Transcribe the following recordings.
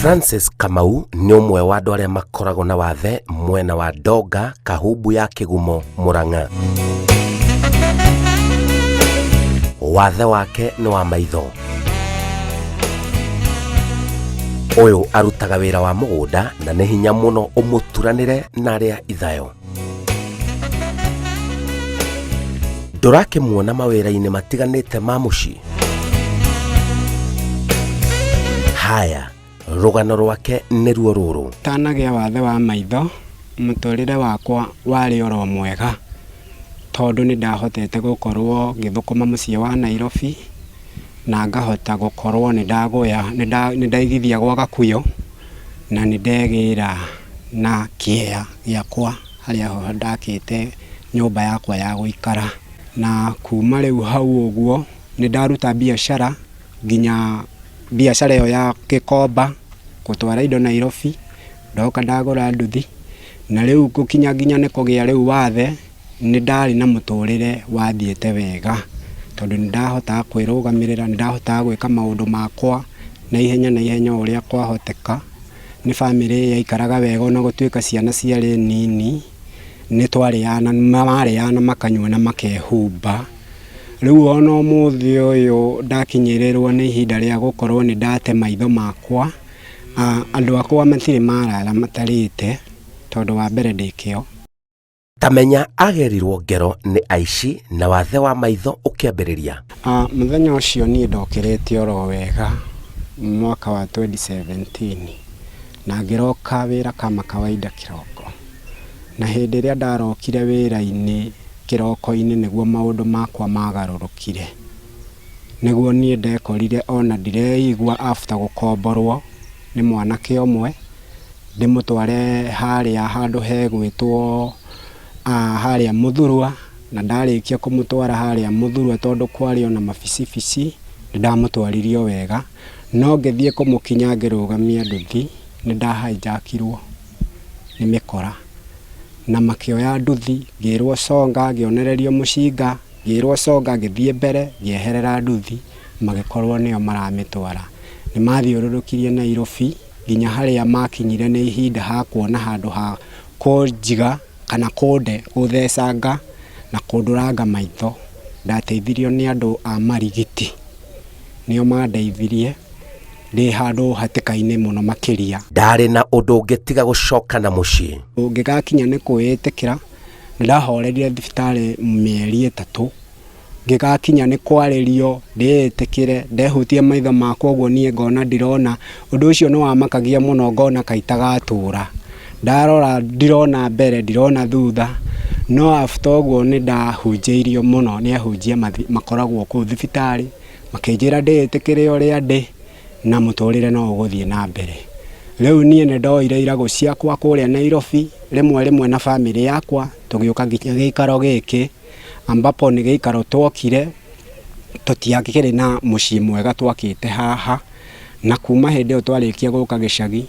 Francis Kamau nĩ ũmwe wa andũ arĩa makoragwo na wathe mwena wa Donga, Kahumbu ya Kĩgumo, Murang'a. Wathe wake nĩ wa maitho. Ũyũ arutaga wĩra wa mũgũnda na nĩ hinya mũno ũmũturanĩre na arĩa ithayo. Ndũrakĩmuona mawĩra-inĩ matiganĩte ma mũciĩ? Haya, rũgano rwake nĩruo rũrũ. Itanagĩa wathe wa maitho, mũtũrĩre wakwa warĩ oro mwega, tondũ nĩ ndahotete gũkorwo ngĩthũkũma mũciĩ wa Nairobi, na ngahota gũkorwo nĩ ndagũya, nĩ ndaigithia gwa Gakuyo, na nĩ ndegĩra na kĩea gĩakwa harĩa ho ndakĩte nyũmba yakwa ya gũikara. Na kuma rĩu hau ũguo, nĩ ndaruta biacara nginya biacara ĩyo ya Gĩkomba, gũtwara indo Nairobi, ndoka ndagũra nduthi, na rĩu gũkinya nginya nĩ kũgĩa rĩu wathe, nĩ ndarĩ na mũtũrĩre wathiĩte wega, tondũ nĩ ndahotaga kwĩrũgamĩrĩra, nĩ ndahotaga gwĩka maũndũ makwa na ihenya na ihenya o ũrĩa kwahoteka. Nĩ bamĩrĩ yaikaraga wega ona gũtuĩka ciana ciarĩ nini, nĩ twarĩaga na marĩaga na makanyua na makehumba. Rĩu ona ũmũthĩ ũyũ ndakinyĩrĩrwo nĩ ihinda rĩa gũkorwo nĩ ndate maitho makwa, andũ akwa matirĩ marara matarĩte, tondũ wa mbere ndĩ kĩo. Tamenya agerirwo ngero nĩ aici na wathe wa maitho ũkĩambĩrĩria. Mũthenya ũcio niĩ ndokĩrĩte oro wega mwaka wa 2017 na ngĩroka wĩra kama kawaida kĩroko. Na hĩndĩ ĩrĩa ndarokire wĩra-inĩ kĩroko-inĩ nĩguo maũndũ makwa magarũrũkire. Nĩguo niĩ ndekorire ona ndireigua after gũkomborwo nĩ mwanake ũmwe, ndĩmũtware harĩa handũ hegwĩtwo harĩa Mũthurwa, na ndarĩkia kũmũtwara harĩa Mũthurwa tondũ kwarĩ ona mabicibici, nĩ ndamũtwaririe o wega, no ngĩthiĩ kũmũkinya ngĩrũgamia nduthi, nĩ ndahijackirwo nĩ mĩkora, na makĩoya nduthi, ngĩrwo songa, ngĩonererio mũcinga, ngĩrwo songa, ngĩthiĩ mbere, ngĩeherera nduthi, magĩkorwo nĩo maramĩtwara. Nĩ mathiũrũrũkirie Nairobi, nginya harĩa makinyire nĩ ihinda ha kuona handũ ha kũnjiga kana kũnde gũthecanga na kũndũranga maitho. Ndateithirio nĩ andũ a Marigiti, nĩo mandeithirie ndĩ handũ hatĩka-inĩ mũno makĩria. Ndarĩ na ũndũ ũngĩ tiga gũcoka na mũciĩ. Ngĩgakinya nĩ kwĩĩtĩkĩra, nĩ ndahorerire thibitarĩ mĩeri 3, ngĩgakinya nĩ kwarĩrio ndĩĩtĩkĩre, ndehutia maitho makwa ũguo niĩ ngona ndirona, ũndũ ũcio nĩ wamakagia mũno ngona kaĩ itagatũra. Ndarora ndirona mbere ndirona thutha, no after ũguo nĩ ndahunjĩirio mũno nĩ ahunjia makoragwo kũu thibitarĩ, makĩnjĩra ndĩĩtĩkĩre ũrĩa ndĩ, na mũtũrĩre no ũgũthiĩ na mbere. Rĩu niĩ nĩ ndoire iragũ ciakwa kũrĩa Nairobi, rĩmwe rĩmwe na bamĩrĩ yakwa, tũgĩũka nginya gĩikaro gĩkĩ, ambapo nĩ gĩikaro twokire, tũtiakĩrĩ na mũciĩ mwega twakĩte haha, na kuma hĩndĩ ĩyo twarĩkia gũka gĩcagi,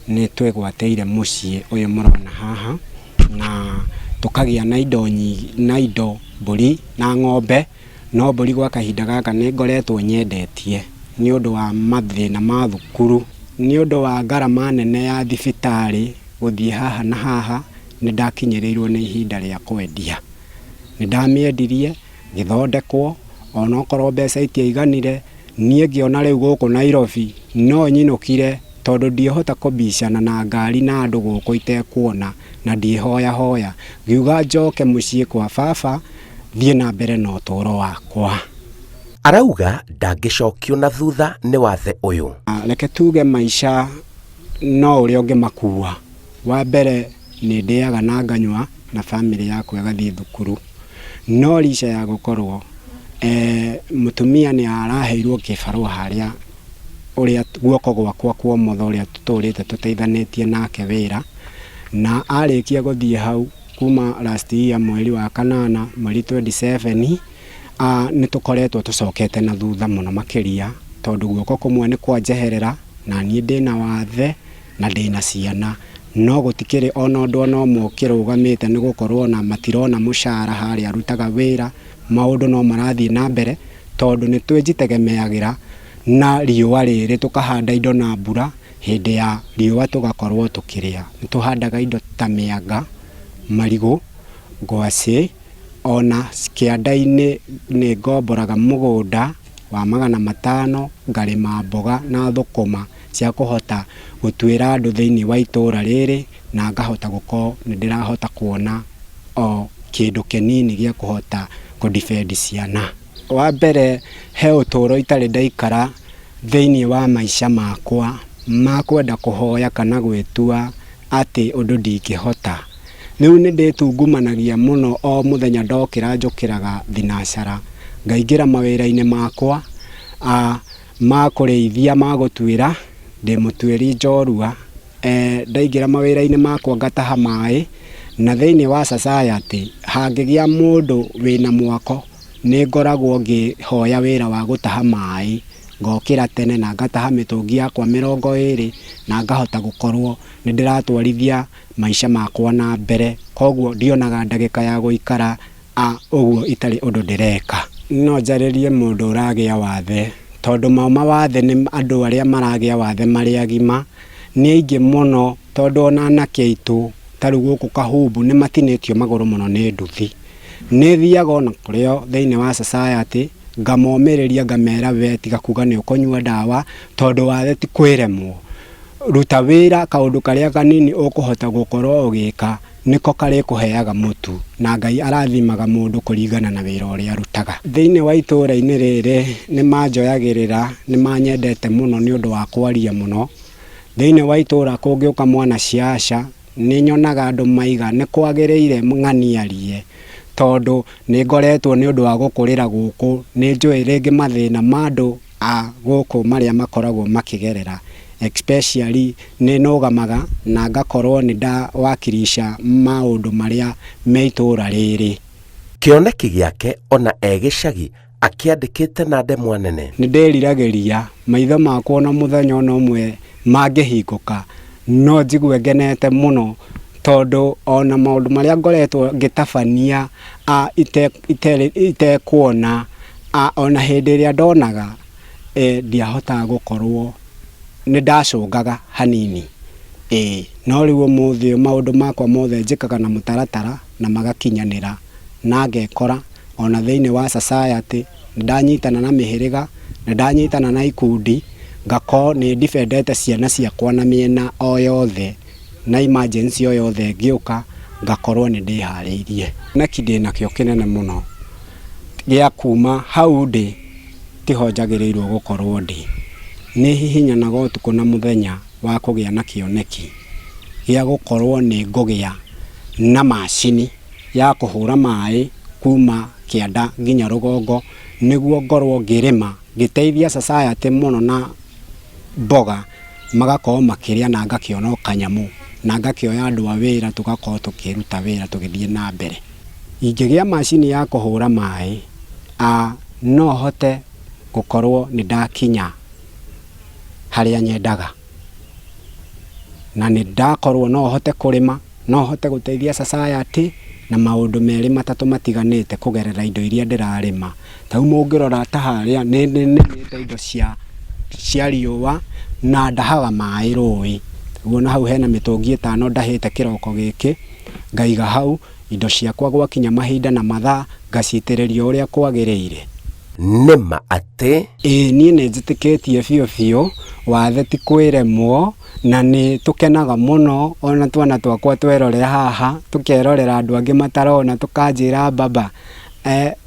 nĩ twegwatĩire mũciĩ ũyũ mũrona haha, na tũkagĩa na indo nyingĩ, na indo mbũri na ng'ombe, no mbũri gwa kahinda gaka nĩ ngoretwo nyendetie nĩ ũndũ wa mathĩna ma thukuru, nĩ ũndũ wa ngarama nene ya thibitarĩ gũthiĩ haha na haha, nĩ ndakinyĩrĩirwo nĩ ihinda rĩa kwendia. Nĩ ndamĩendirie, ngĩthondekwo, onokorwo mbeca itiaiganire, niĩ ngĩona rĩu gũkũ Nairobi no nyinũkire tondũ ndiĩhota kũbicana na ngari na andũ gũkũ itekuona na ndiĩhoyahoya. Ngiuga njoke mũciĩ kwa baba, thiĩ na mbere na ũtũro wakwa. Arauga ndangĩcokio na thutha nĩ wathe ũyũ. Reke tuge maica no ũrĩa ũngĩmakua. Wa mbere nĩ ndĩaga na nganyua na bamĩrĩ yakwa ĩgathiĩ thukuru. No licha ya gũkorwo mũtumia nĩ araheirwo kĩbarũa harĩa ũrĩa guoko gwakwa kwa ũmotho ũrĩa tũtũrĩte tũteithanĩtie nake wĩra, na arĩkia gũthiĩ hau kuma last year mweri wa kanana, mweri 27, nĩ tũkoretwo tũcokete na thutha mũno makĩria, tondũ guoko kũmwe nĩ kwanjeherera, na niĩ ndĩna wathe na ndĩna ciana, no gũtikĩrĩ ona ũndũ ona ũmwe ũkĩrũgamĩte nĩ gũkorwo ona matirona mũcara harĩa rutaga wĩra, maũndũ no marathiĩ na mbere, tondũ nĩ twĩjitegemeagĩra na riũa rĩrĩ tũkahanda indo na mbura. Hĩndĩ ya riũa tũgakorwo tũkĩrĩa. Nĩ tũhandaga indo ta mĩanga, marigũ, ngwacĩ, ona kĩanda-inĩ nĩ ngomboraga mũgũnda wa 500 ngarĩma mboga na thũkũma cia kũhota gũtuĩra andũ thĩinĩ wa itũra rĩrĩ, na ngahota gũkorwo nĩ ndĩrahota kuona o kĩndũ kĩnini gĩa kũhota kũ defend ciana. Wa mbere he ũtũro itarĩ ndaikara thĩinĩ wa maica makwa ma kwenda kũhoya kana gwĩtua atĩ ũndũ ndingĩhota. Rĩu nĩ ndĩtungumanagia mũno o mũthenya ndokĩra njũkĩraga thinacara, ngaingĩra mawĩra-inĩ makwa ma kũrĩithia ma gũtuĩra, ndĩ mũtuĩri njorua. Ndaingĩra mawĩra-inĩ makwa ngataha maĩ, na thĩinĩ wa society hangĩgĩa mũndũ wĩna mwako nĩ ngoragwo ngĩhoya wĩra wa gũtaha maĩ, ngokĩra tene na ngataha mĩtũngi yakwa 20 na ngahota gũkorwo nĩ ndĩratwarithia maica makwa na mbere, koguo ndionaga ndagĩka ya gũikara ũguo itarĩ ũndũ ndĩreka. No njarĩrie mũndũ ũragĩa wathe, tondũ mo mawathe nĩ andũ arĩa maragĩa wathe marĩ agima nĩ aingĩ mũno, tondũ ona anake aitũ ta rĩu gũkũ Kahumbu nĩ matinĩtio magũrũ mũno nĩ nduthi. Nĩ thiaga ona kũrĩ o thĩinĩ wa society ngamomĩrĩria ngamera we tiga kuga nĩ ũkũnyua ndawa tondũ wathe ti kwĩremwo. Ruta wĩra kaũndũ karĩa kanini ũkũhota gũkorwo ũgĩka nĩko karĩkũheaga mũtu, na Ngai arathimaga mũndũ kũringana na wĩra ũrĩa arutaga. Thĩinĩ wa itũũra-inĩ rĩrĩ nĩ manjoyagĩrĩra, nĩ manyendete mũno nĩ ũndũ wa kwaria mũno. Thĩinĩ wa itũũra kũngĩũka mwana ciaca, nĩ nyonaga andũ maiga nĩ kwagĩrĩire ng'ani arie, tondũ nĩ ngoretwo nĩ ũndũ wa gũkũrĩra gũkũ, nĩ njũĩ rĩngĩ mathĩna ma andũ a gũkũ marĩa makoragwo makĩgerera, especially nĩ nũgamaga na ngakorwo nĩ ndawakilisha maũndũ marĩa me itũra rĩrĩ. Kĩoneki gĩake ona e gĩcagi akĩandĩkĩte na ndemwa nene. Nĩ ndĩriragĩria maitho makwa ona mũthenya ona ũmwe mangĩhingũka no njigue ngenete mũno, tondũ ona maũndũ marĩa ngoretwo ngĩtabania itekuona, ona hĩndĩ ĩrĩa ndonaga ndiahotaga gũkorwo nĩ ndacũngaga hanini. No rĩu ũmũthĩ ũyũ maũndũ makwa mothe njĩkaga na mũtaratara na magakinyanĩra, na ngekora ona thĩinĩ wa society nĩ ndanyitana na mĩhĩrĩga, nĩ ndanyitana na ikundi, ngakorwo nĩ ndibendete ciana ciakwa na mĩena o yothe, na emergency o yothe ĩngĩũka ngakorwo nĩ ndĩharĩirie. Kĩoneki ndĩnakĩo kĩnene mũno gĩa kuma hau ndĩ tiho njagĩrĩirwo gũkorwo ndĩ. Nĩ hihinyanaga ũtukũ na mũthenya wa kũgĩa na kĩoneki gĩa gũkorwo nĩ ngũgĩa na macini ya kũhũra maĩ kuma kĩanda nginya rũgongo, nĩguo ngorwo ngĩrĩma ngĩteithia society mũno na mboga, magakorwo makĩrĩa na ngakĩona o kanyamũ, na ngakĩoya andũ a wĩra tũgakorwo tũkĩruta wĩra tũgĩthiĩ na mbere. Ingĩgĩa macini ya kũhũra maĩ, no hote gũkorwo nĩ ndakinya harĩa nyendaga, na nĩ ndakorwo no hote kũrĩma, no hote gũteithia society na maũndũ merĩ matatũ matiganĩte kũgerera indo iria ndĩrarĩma. Ta rĩu mũngĩrora ta harĩa nĩ nĩmĩte indo cia riũa na ndahaga maĩ rũĩ. Ũguo na hau hena mĩtũngi 5 ndahĩte kĩroko gĩkĩ, ngaiga hau indo ciakwa gwakinya mahinda na mathaa ngacitĩrĩria ũrĩa kwagĩrĩire. Nĩma atĩ Ĩĩ niĩ nĩ njĩtĩkĩtie biũ biũ wathe ti kwĩremwo, na nĩ tũkenaga mũno ona twana twakwa twerorera haha, tũkerorera andũ angĩ matarona, tũkanjĩra baba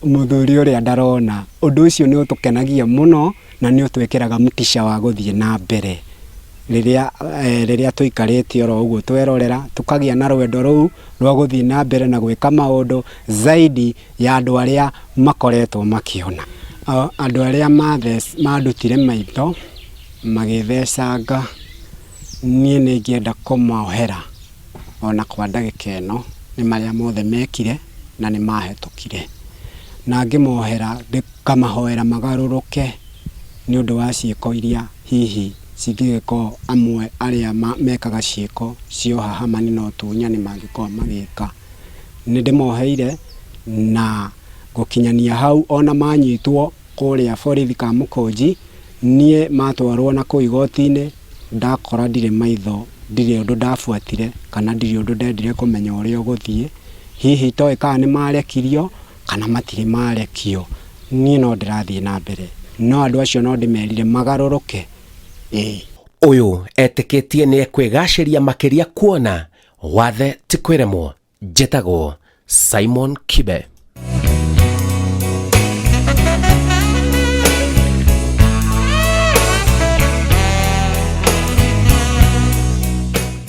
mũthuri ũrĩa ndarona. Ũndũ ũcio nĩ ũtũkenagia mũno na nĩ ũtwĩkĩraga mtisha wa gũthiĩ na mbere. Rĩrĩa tũikarĩte oro ũguo twerorera, tũkagĩa na rwendo rũu rwa gũthiĩ na mbere na gwĩka maũndũ zaidi ya andũ arĩa makoretwo makĩona. Andũ arĩa mandutire maitho magĩthecanga, niĩ nĩ ingĩenda kũmohera ona kwa ndagĩka ĩno nĩ marĩa mothe mekire na nĩ mahĩtũkire. Na ngĩmohera ngamahoera magarũrũke nĩ ũndũ wa ciĩko iria hihi cingĩgĩkorwo amwe arĩa mekaga ciĩko cia ũhahamani na ũtunyani mangĩkorwo magĩka. Nĩ ndĩmoheire na gũkinyania hau ona manyitwo kũrĩa borithi Kamũkũnji, niĩ matwarwo na kũu igoti-inĩ, Ndakora ndirĩ maitho, ndirĩ ũndũ ndabuatire kana ndirĩ ũndũ ndendire kũmenya ũrĩa ũgũthiĩ. Hihi itoĩ kana nĩ marekirio kana matirĩ marekio. Niĩ no ndĩrathiĩ na mbere. No andũ acio no ndĩmerire magarũrũke. Ĩĩ. Ũyũ etĩkĩtie nĩ ekwĩgacĩria makĩria kuona wathe ti kwĩremwo. Njĩtagwo Simon Kibe.